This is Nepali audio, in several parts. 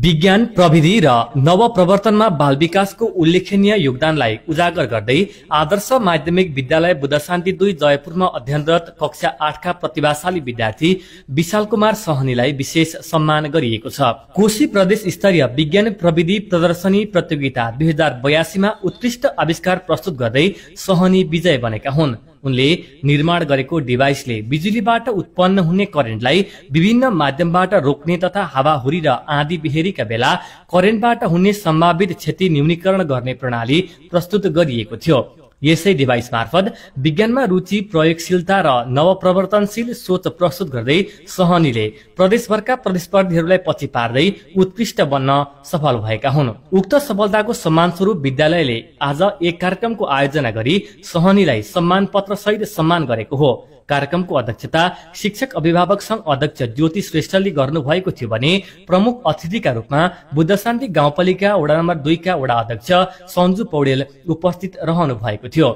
विज्ञान प्रविधि र नवप्रवर्तनमा बाल विकासको उल्लेखनीय योगदानलाई उजागर गर्दै आदर्श माध्यमिक विद्यालय बुद्धशान्ति 2 जयपुरमा अध्ययनरत कक्षा 8 का प्रतिभाशाली विद्यार्थी विशाल कुमार सहनीलाई विशेष सम्मान गरिएको छ। कोशी प्रदेश स्तरीय विज्ञान प्रविधि प्रदर्शनी प्रतियोगिता 2082 मा उत्कृष्ट आविष्कार प्रस्तुत गर्दै सहनी विजय बनेका हुन्। उनले निर्माण गरेको डिभाइसले बिजुलीबाट उत्पन्न हुने करेन्टलाई विभिन्न माध्यमबाट रोक्ने तथा हावाहुरी र आँधी बिहेरीका बेला करेन्टबाट हुने सम्भावित क्षति न्यूनीकरण गर्ने प्रणाली प्रस्तुत गरिएको थियो। यसै डिभाइस मार्फत विज्ञानमा रुचि, प्रयोगशीलता र नवप्रवर्तनशील सोच प्रस्तुत गर्दै सहनीले प्रदेशभरका प्रतिस्पर्धीहरूलाई पछि पार्दै उत्कृष्ट बन्न सफल भएका हुन्। उक्त सफलताको सम्मान स्वरूप विद्यालयले आज एक कार्यक्रमको आयोजना गरी सहनीलाई सम्मान पत्र सहित सम्मान गरेको हो। कार्यक्रमको अध्यक्षता शिक्षक अभिभावक संघ अध्यक्ष ज्योति श्रेष्ठले गर्नुभएको थियो भने प्रमुख अतिथिका रूपमा बुद्धशान्ति गाउँपालिका वडा नम्बर 2 का वडा अध्यक्ष सञ्जु पौडेल उपस्थित रहनु भएको थियो।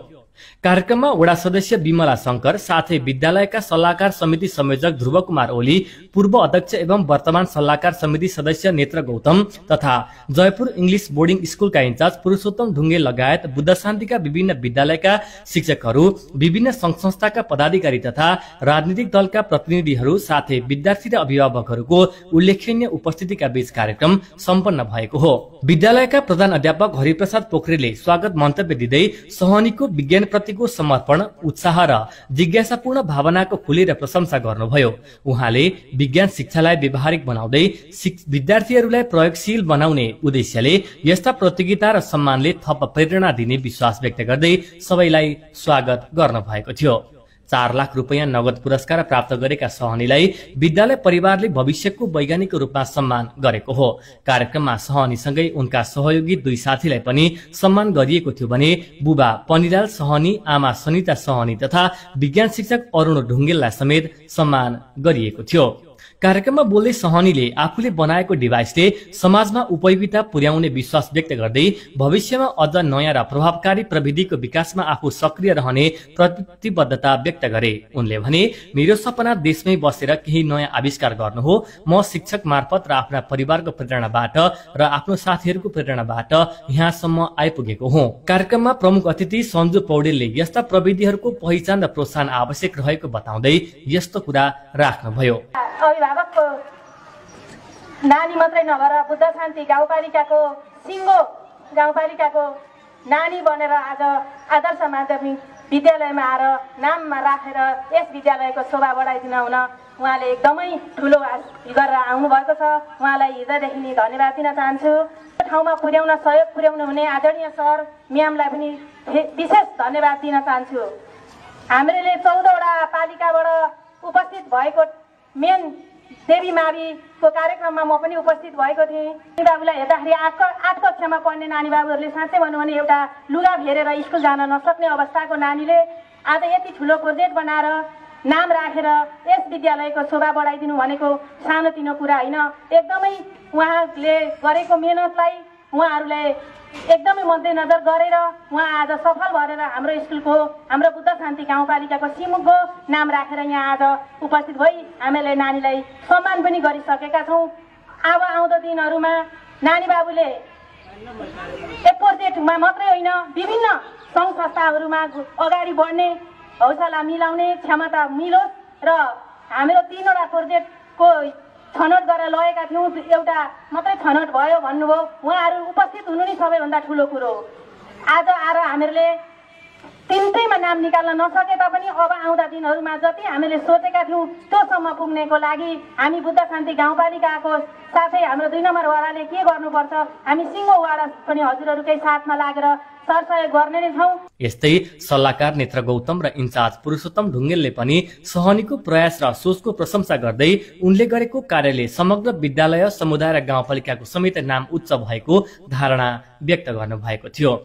कार्यक्रममा वडा सदस्य विमला शंकर साथै विद्यालयका सल्लाहकार समिति संयोजक ध्रुव कुमार ओली, पूर्व अध्यक्ष एवं वर्तमान सल्लाहकार समिति सदस्य नेत्र गौतम तथा जयपुर इंग्लिश बोर्डिङ स्कुलका इन्चार्ज पुरुषोत्तम ढुङ्गे लगायत बुद्धशान्तिका विभिन्न विद्यालयका शिक्षकहरू, विभिन्न संघ संस्थाका पदाधिकारी तथा राजनीतिक दलका प्रतिनिधिहरू साथै विद्यार्थी र अभिभावकहरूको उल्लेखनीय उपस्थितिका बीच कार्यक्रम सम्पन्न भएको हो। विद्यालयका प्रधान अध्यापक हरिप्रसाद पोखरेलले स्वागत मन्तव्य दिँदै सहनीको विज्ञान प्रतिको समर्पण, उत्साह र जिज्ञासापूर्ण भावनाको खुलेर प्रशंसा गर्नुभयो। उहाँले विज्ञान शिक्षालाई व्यावहारिक बनाउँदै विद्यार्थीहरूलाई प्रयोगशील बनाउने उद्देश्यले यस्ता प्रतियोगिता र सम्मानले थप प्रेरणा दिने विश्वास व्यक्त गर्दै सबैलाई स्वागत गर्नु भएको थियो। 4 लाख रुपैयाँ नगद पुरस्कार प्राप्त गरेका सहनीलाई विद्यालय परिवारले भविष्यको वैज्ञानिक रूपमा सम्मान गरेको हो। कार्यक्रममा सहनीसँगै उनका सहयोगी 2 साथीलाई पनि सम्मान गरिएको थियो भने बुबा पनिलाल सहनी, आमा सनिता सहनी तथा विज्ञान शिक्षक अरुण ढुङ्गेललाई समेत सम्मान गरिएको थियो। कार्यक्रममा बोल्दै सहनीले आफूले बनाएको डिभाइसले समाजमा उपयोगिता पुर्याउने विश्वास व्यक्त गर्दै भविष्यमा अझ नयाँ र प्रभावकारी प्रविधिको विकासमा आफू सक्रिय रहने प्रतिबद्धता व्यक्त गरे। उनले भने, मेरो सपना देशमै बसेर केही नयाँ आविष्कार गर्नु हो। म शिक्षक मार्फत र आफ्ना परिवारको प्रेरणाबाट र आफ्नो साथीहरूको प्रेरणाबाट यहाँसम्म आइपुगेको हुँ। कार्यक्रममा प्रमुख अतिथि सञ्जु पौडेलले यस्ता प्रविधिहरूको पहिचान र प्रोत्साहन आवश्यक रहेको बताउँदै यस्तो कुरा राख्नुभयो। अभिभावकको नानी मात्रै नभएर बुद्धशान्ति गाउँपालिकाको सिङ्गो गाउँपालिकाको नानी बनेर आज आदर्श माध्यमिक विद्यालयमा आएर नाममा राखेर यस विद्यालयको शोभा बढाइदिन हुन उहाँले एकदमै ठुलो गरेर आउनु भएको छ। उहाँलाई हृदयदेखि नै धन्यवाद दिन चाहन्छु। ठाउँमा पुर्याउन सहयोग पुर्याउनु हुने आदरणीय सर म्यामलाई पनि विशेष धन्यवाद दिन चाहन्छु। हामीले 14 वटा पालिकाबाट उपस्थित भएको मेन देवी माविको कार्यक्रममा म पनि उपस्थित भएको थिएँ। बाबुलाई हेर्दाखेरि 8 कक्षामा पढ्ने नानी बाबुहरूले साँच्चै भन्नु भने एउटा लुगा घेरेर स्कुल जान नसक्ने अवस्थाको नानीले आज यति ठुलो प्रोजेक्ट बनाएर नाम राखेर यस विद्यालयको शोभा बढाइदिनु भनेको सानोतिनो कुरा होइन। एकदमै उहाँले गरेको मेहनतलाई उहाँहरूले एकदमै मध्यनजर गरेर उहाँ आज सफल भएर हाम्रो स्कुलको, हाम्रो बुद्धशान्ति गाउँपालिकाको सिमुको नाम राखेर यहाँ आज उपस्थित भई हामीले नानीलाई सम्मान पनि गरिसकेका छौँ। अब आउँदो दिनहरूमा नानी बाबुले एक प्रोजेक्टमा मात्रै होइन विभिन्न सङ्घ संस्थाहरूमा अगाडि बढ्ने हौसला मिलाउने क्षमता मिलोस् र हाम्रो 3 वटा प्रोजेक्टको छनौट गरेर लगेका थियौँ। एउटा मात्रै छनौट भयो भन्नुभयो। उहाँहरू उपस्थित हुनु नै सबैभन्दा ठुलो कुरो हो। आज आएर हामीहरूले 3टैमा नाम निकाल्न नसके तापनि अब आउँदा दिनहरूमा जति हामीले सोचेका थियौँ त्योसम्म पुग्नेको लागि हामी बुद्धशान्ति गाउँपालिकाको साथै हाम्रो 2 नम्बर वडाले के गर्नुपर्छ, हामी सिङ्गो वडा पनि हजुरहरूकै साथमा लागेर सरसहयोग गर्ने नै छौँ। यस्तै सल्लाहकार नेत्र गौतम र इन्चार्ज पुरुषोत्तम ढुङ्गेलले पनि सहनीको प्रयास र सोचको प्रशंसा गर्दै उनले गरेको कार्यले समग्र विद्यालय, समुदाय र गाउँपालिकाको समेत नाम उच्च भएको धारणा व्यक्त गर्नुभएको थियो।